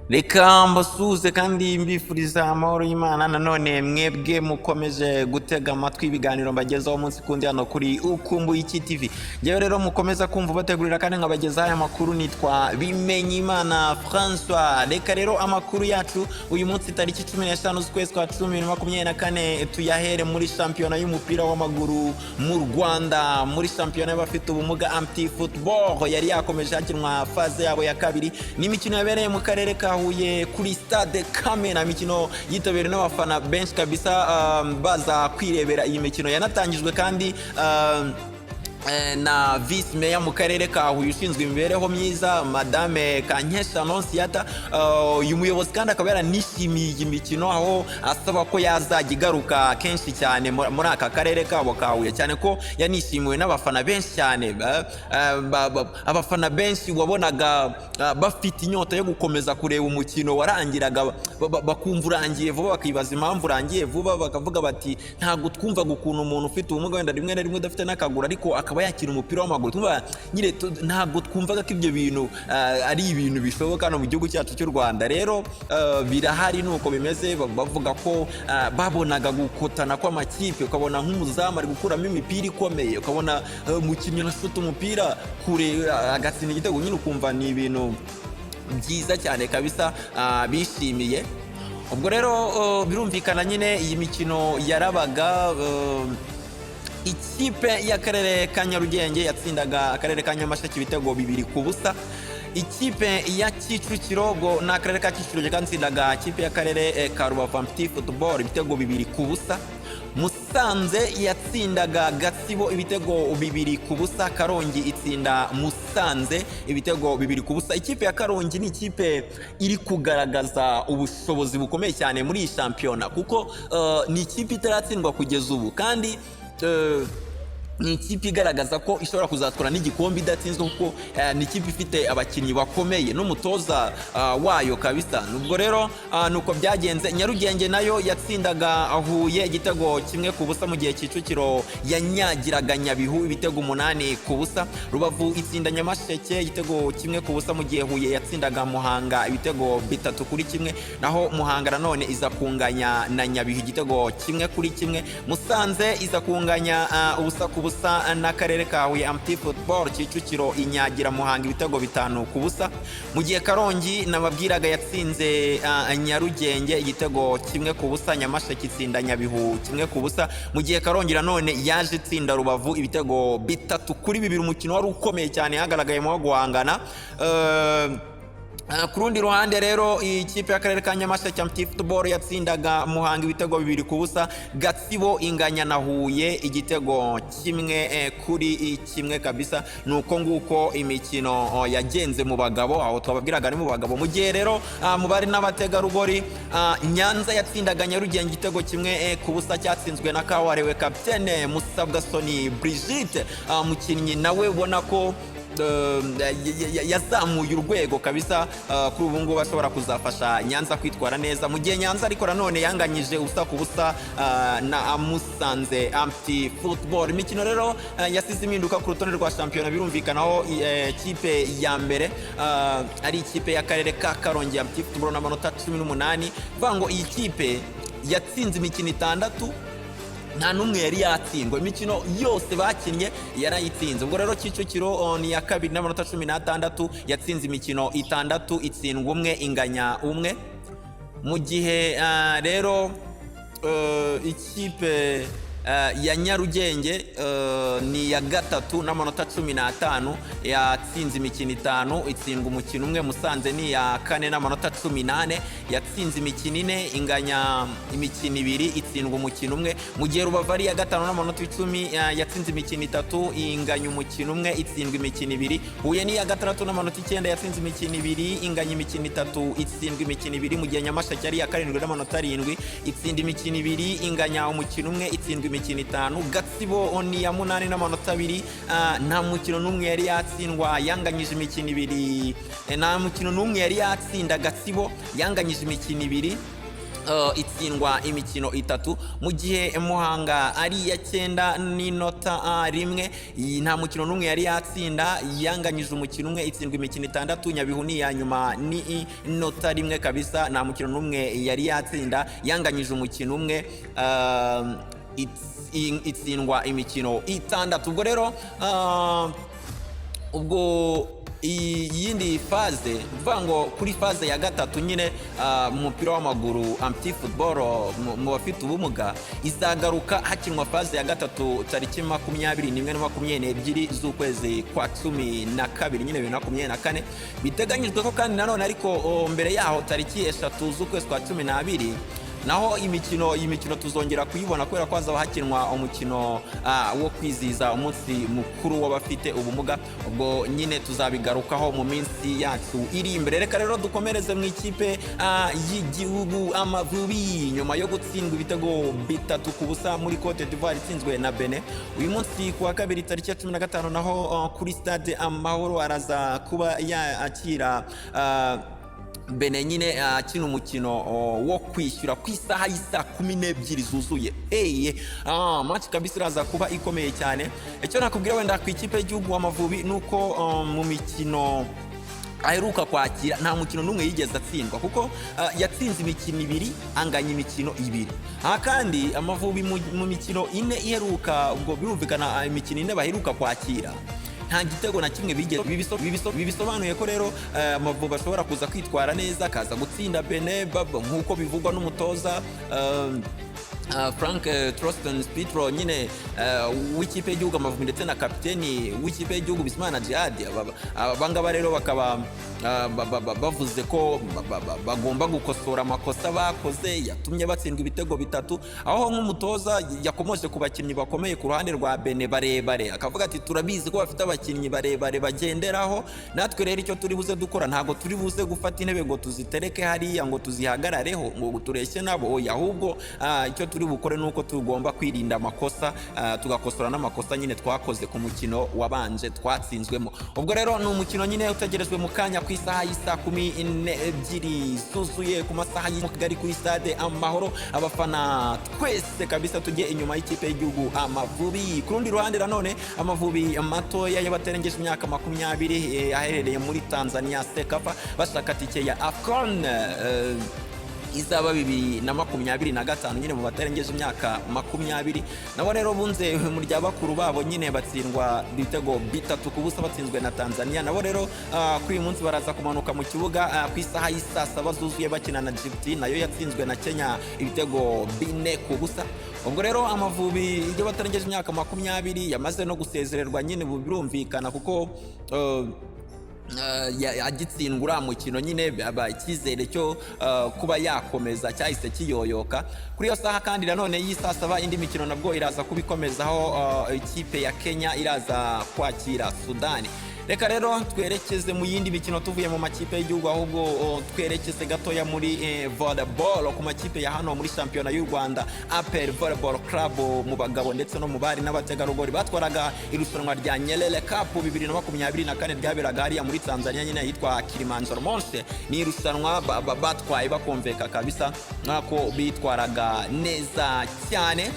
Reka mbasuhuze kandi mbifuriza amahoro y'Imana. Nanone mwebwe mukomeje gutega amatwi ibiganiro mbagezaho umunsi kundi hano kuri Ukumbuye Iki TV. Ngewe rero mukomeza kumva bategurira kandi nkabagezaho aya makuru nitwa Bimenyimana François. Reka rero amakuru yacu uyu munsi tariki 15 z'ukwezi kwa 10 2024 tuyahere muri shampiyona y'umupira w'amaguru mu Rwanda, muri shampiyona y'abafite ubumuga Amti Football yari yakomeje hakinwa phase yabo ya kabiri n'imikino yabereye mu karere ka Huye kuri Stade Kamena, imikino yitabiriwe n'abafana benshi kabisa, baza kwirebera iyi mikino. Yanatangijwe kandi na vice meya mu karere ka Huye ushinzwe imibereho myiza, Madame Kankesha Annonciata. Uyu muyobozi kandi akaba yaranishimiye iyi mikino, aho asaba ko yazajya igaruka kenshi cyane muri aka karere kabo ka Huye, cyane ko yanishimiwe n'abafana benshi cyane. Abafana benshi wabonaga bafite inyota yo gukomeza kureba umukino. Warangiraga bakumva urangiye vuba, bakibaza impamvu urangiye vuba, bakavuga bati: "Ntabwo twumvaga ukuntu umuntu ufite ubumuga, wenda rimwe na rimwe udafite n'akaguru, ariko akaba yakina umupira w'amaguru. Twumva nyine ntabwo twumvaga ko ibyo bintu ari ibintu bishoboka hano mu gihugu cyacu cy'u Rwanda." Rero birahari, nuko bimeze. Bavuga ko babonaga gukotana kw'amakipe, ukabona nk'umuzamu ari gukuramo imipira ikomeye, ukabona umukinnyi arasuta umupira kure, agatsinda igitego nyine, ukumva ni ibintu byiza cyane kabisa, bishimiye. Ubwo rero birumvikana nyine iyi mikino yarabaga. Ikipe y'akarere ka Nyarugenge yatsindaga akarere ka Nyamasheke ibitego 2-0. Ikipe ya Kicukiro, ubwo ni akarere ka Kicukiro, katsindaga ikipe y'akarere ka Rubavu Amti Football ibitego 2-0. Musanze yatsindaga Gatsibo ibitego 2-0. Karongi itsinda Musanze ibitego 2-0. Ikipe ya Karongi ni ikipe iri kugaragaza ubushobozi bukomeye cyane muri iyi shampiyona, kuko ni ikipe itaratsindwa kugeza ubu, kandi ni ikipe igaragaza ko ishobora kuzatwara n'igikombe idatsinzwe, kuko ni ikipe ifite abakinnyi bakomeye n'umutoza wayo kabisa. Ubwo rero nuko byagenze. Nyarugenge nayo yatsindaga Huye igitego 1-0, mu gihe Kicukiro yanyagiraga Nyabihu ibitego 8-0. Rubavu itsinda Nyamasheke igitego 1-0, mu gihe Huye yatsindaga Muhanga ibitego 3-1. Naho Muhanga nanone iza kunganya na Nyabihu igitego 1-1. Musanze iza kunganya 0-0 n'akarere ka Huye Amti Football. Kicukiro inyagira Muhanga ibitego 5-0, mu gihe Karongi nababwiraga yatsinze Nyarugenge igitego 1-0. Nyamasheke itsinda Nyabihu 1-0, mu gihe Karongi nanone yaje itsinda Rubavu ibitego 3-2. Umukino wari ukomeye cyane, hagaragayemo guhangana. Ku rundi ruhande rero, ikipe y'akarere ka Nyamasheke Amti Football yatsindaga Muhanga ibitego 2-0. Gatsibo inganya na Huye igitego 1-1 kabisa. Ni uko nguko imikino yagenze mu bagabo, aho twababwiraga ni mu bagabo. Mu gihe rero mu bari n'abategarugori, Nyanza yatsindaga Nyarugenge igitego 1-0 cyatsinzwe na kawarewe kapitene Musabwa Soni Brigitte, mukinnyi nawe ubona ko yazamuye urwego kabisa, kuri ubu ngubu ashobora kuzafasha Nyanza kwitwara neza. Mu gihe Nyanza ariko nanone yanganyije 0-0 na Musanze Amti Football. Imikino rero yasize impinduka ku rutonde rwa shampiyona. Birumvikanaho ikipe ya mbere ari ikipe y'akarere ka Karongi Amti Football n'amanota 18. Bivuga ngo iyi kipe yatsinze imikino itandatu, nta n'umwe yari yatsindwa, imikino yose bakinnye yarayitsinze. Ubwo rero Kicukiro ni iya kabiri n'amanota 16, yatsinze imikino itandatu, itsindwa umwe, inganya umwe. Mu gihe rero ikipe ya Nyarugenge ni iya gatatu n'amanota 15, yatsinze imikino itanu, itsindwa umukino umwe. Musanze ni iya kane n'amanota 14, yatsinze imikino ine, inganya imikino ibiri, itsindwa umukino umwe. Mu gihe Rubavu ari iya gatanu n'amanota 10, yatsinze imikino itatu, inganya umukino umwe, itsindwa imikino ibiri. Huye ni iya gatandatu n'amanota 9, yatsinze imikino ibiri, inganya imikino itatu, itsindwa imikino ibiri. Mu gihe Nyamasheke ari iya karindwi n'amanota 7, itsinda imikino ibiri, inganya umukino umwe, itsindwa imikino itanu. Gatsibo ni iya munani n'amanota 2, nta mukino n'umwe yari yatsindwa, yanganyije imikino ibiri. Nta mukino n'umwe yari yatsinda. Gatsibo yanganyije imikino ibiri. Itsindwa imikino itatu, mu gihe Muhanga ari iya cyenda n'inota 1. Iyi nta mukino n'umwe yari yatsinda, yanganyije umukino umwe, itsindwa imikino itandatu. Nyabihu ni iya nyuma, ni inota 1 kabisa, nta mukino n'umwe yari yatsinda, yanganyije umukino umwe, itsindwa imikino itandatu. Ubwo rero ubwo iyindi phase, uvuga ngo kuri phase ya gatatu nyine, mu mupira w'amaguru amputé football mu bafite ubumuga izagaruka hakinwa phase ya gatatu tariki 21 na 22 z'ukwezi kwa 12 nyine 2024. Biteganyijwe ko kandi nanone ariko mbere yaho tariki 3 z'ukwezi kwa 12 naho iyi mikino tuzongera kuyibona, kubera ko hazaba hakinwa umukino wo kwizihiza umunsi mukuru w'abafite ubumuga. Ubwo nyine tuzabigarukaho mu minsi yacu iri imbere. Reka rero dukomereze mu ikipe y'igihugu Amavubi. Nyuma yo gutsindwa ibitego 3-0 muri Cote d'Ivoire itsinzwe na Benin, uyu munsi ku wa kabiri tariki ya 15 naho kuri Stade Amahoro araza kuba yakira Benin nyine, akina umukino wo kwishyura ku isaha y'isaa 12 zuzuye. Eye, match kabisa iraza kuba ikomeye cyane. Icyo nakubwira wenda ku ikipe y'igihugu Amavubi ni uko mu mikino aheruka kwakira nta mukino n'umwe yigeze atsindwa, kuko yatsinze imikino ibiri, anganya imikino ibiri. Aha kandi Amavubi mu mikino ine iheruka, ubwo birumvikana imikino ine baheruka kwakira, nta gitego na kimwe bigeze bisobanuye ko rero Amavubi ashobora kuza kwitwara neza, akaza gutsinda Benin nk'uko bivugwa n'umutoza Frank Torsten Spittler nyine w'ikipe y'igihugu Amavubi ndetse na kapiteni w'ikipe y'igihugu Bizimana Djihad. Aba ngaba rero bakaba bavuze ko bagomba gukosora amakosa bakoze yatumye batsindwa ibitego bitatu, aho nk'umutoza yakomoje ku bakinnyi bakomeye ku ruhande rwa Benin barebare, akavuga ati: "Turabizi ko bafite abakinnyi barebare bagenderaho. Natwe rero icyo turi buze dukora, ntabwo turi buze gufata intebe ngo tuzitereke hariya, ngo tuzihagarareho, ngo tureshye nabo. Oya, ahubwo icyo turi bukore ni uko tugomba kwirinda amakosa, tugakosora n'amakosa nyine twakoze ku mukino wabanje twatsinzwemo." Ubwo rero ni umukino nyine utegerejwe mu kanya ku isaha y'isaa 12 zuzuye ku masaha y'i Kigali kuri Stade Amahoro. Abafana twese kabisa tujye inyuma y'ikipe y'igihugu Amavubi. Ku rundi ruhande nanone, Amavubi matoya y'abatarengeje imyaka 20 aherereye muri Tanzania CECAFA, bashaka tike ya AFCON izaba 2025 nyine mu batarengeje imyaka 20. Nabo rero bunze mu rya bakuru babo nyine, batsindwa ibitego 3-0, batsinzwe na Tanzania. Nabo rero kuri uyu munsi baraza kumanuka mu kibuga ku isaha y'isaa 7 zuzuye, bakina na Djibouti nayo yatsinzwe na Kenya ibitego 4-0. Ubwo rero Amavubi iyo batarengeje imyaka 20 yamaze no gusezererwa nyine, ubu birumvikana kuko agitsindwa uriya mukino nyine aba icyizere cyo kuba yakomeza cyahise kiyoyoka. Kuri iyo saha kandi nanone y'isaa 7 indi mikino nabwo iraza kubikomezaho, ikipe ya Kenya iraza kwakira Sudani. Reka rero twerekeze mu yindi mikino, tuvuye mu makipe y'igihugu, ahubwo twerekeze gatoya muri volleyball ku makipe ya hano muri shampiyona y'u Rwanda. APR Volleyball Club mu bagabo ndetse no mu bari n'abategarugori batwaraga irushanwa rya Nyerere Cup 2024 ryaberaga hariya muri Tanzania nyine yitwa Kilimanjaro Moshi. Ni irushanwa batwaye bakumveka kabisa nk'ako bitwaraga neza cyane,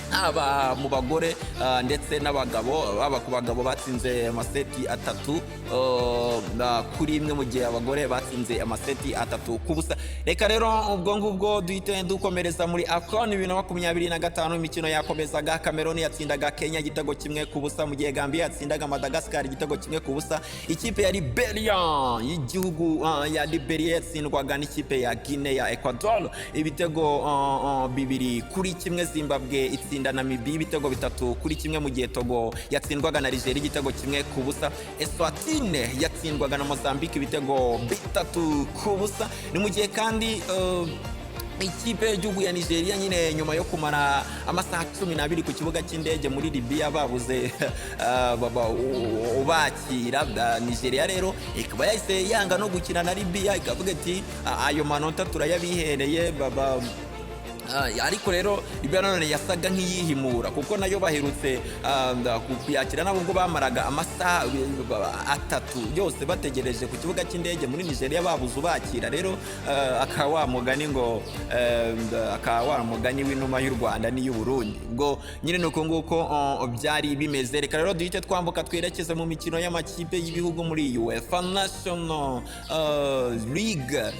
haba mu bagore ndetse n'abagabo. Haba ku bagabo batsinze amaseti atatu kuri imwe, mu gihe abagore batsinze amaseti 3-0. Reka rero ubwo ngubwo duhite dukomereza muri AFCON 2025. Imikino yakomezaga, Cameroon yatsindaga Kenya igitego 1-0, mu gihe Gambia yatsindaga Madagascar igitego 1-0. Ikipe ya Liberia y'igihugu ya Liberia yatsindwaga n'ikipe ya Guinea ya Equatorial ibitego 2-1. Zimbabwe itsinda Namibia ibitego 3-1, mu gihe Togo yatsindwaga na Nigeria igitego 1-0. Eswatini yatsindwaga na Mozambique ibitego 3-0. Ni mu gihe kandi ikipe y'igihugu ya Nigeria nyine, nyuma yo kumara amasaha 12 ku kibuga cy'indege muri Libya babuze ubakira, Nigeria rero ikaba yahise yanga no gukina na Libya, ikavuga iti: "Ayo manota turayabihereye." Baba Ariko rero Libya nanone yasaga nk'iyihimura, kuko nayo baherutse kuyakira nabo ubwo bamaraga amasaha 3 yose bategereje ku kibuga cy'indege muri Nigeria, babuze ubakira. Rero akaba wa mugani ngo akaba wa mugani w'inuma y'u Rwanda n'iy'u Burundi. Ubwo nyine ni uko nguko byari bimeze. Reka rero duhite twambuka twerekeze mu mikino y'amakipe y'ibihugu muri UEFA National League.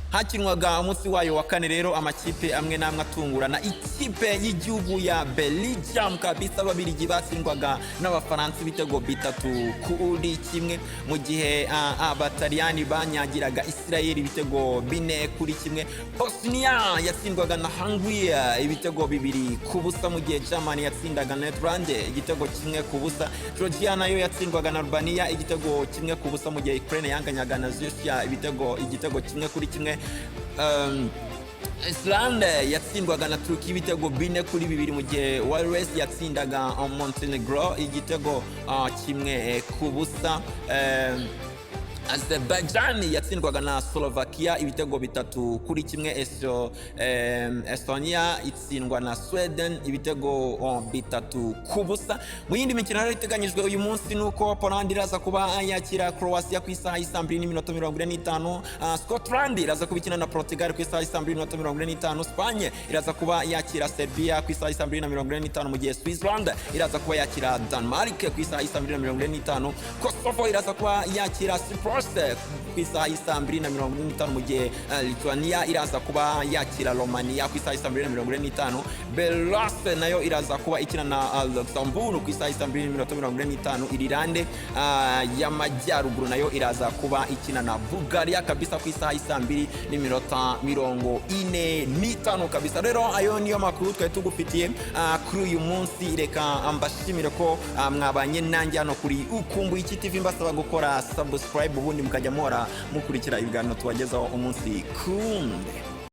Hakinwaga umunsi wayo wa kane. Rero amakipe amwe n'amwe atungurana. Ikipe y'igihugu ya Belgium kabisa, Ababiligi, batsindwaga n'Abafaransa ibitego 3-1, mu gihe Abataliyani banyagiraga Israel ibitego 4-1. Bosnia yatsindwaga na Hungary ibitego 2-0, mu gihe Germany yatsindaga Netherlands igitego 1-0. Georgia nayo yatsindwaga na Albania igitego 1-0, mu gihe Ukraine yanganyaga na Russia igitego 1-1. Iceland yatsindwaga na Turkey ibitego 4-2, mu gihe Wales yatsindaga Montenegro igitego 1-0. Azerbaijan yatsindwaga na Slovakia ibitego 3-1. Estonia itsindwa na Sweden ibitego 3-0. Mu yindi mikino rero iteganyijwe uyu munsi ni uko Poland iraza kuba yakira Croatia ku isaha y'isaa 2:45. Scotland iraza kuba ikina na Portugal ku isaha y'isaa 2:45. Spain iraza kuba yakira Serbia ku isaha y'isaa 2:45, mu gihe Switzerland iraza kuba yakira Denmark ku isaha y'isaa 2:45. Kosovo iraza kuba yakira Cyprus ku isaha y'isaa 2:45, mu gihe Lithuania iraza kuba yakira Romania ku isaha y'isaa 2:45. Belarus nayo iraza kuba ikina na Luxembourg ku isaha y'isaa 2:45. Irilande y'Amajyaruguru nayo iraza kuba ikina na Bulgaria kabisa ku isaha y'isaa 2:45 kabisa. Rero ayo niyo makuru twari tugufitiye kuri uyu munsi. Reka mbashimire ko mwabanye nanjye hano kuri Ukumbuye Iki TV, mbasaba gukora subscribe, ubundi mukajya muhora mukurikira ibiganiro tubagezaho umunsi kundi.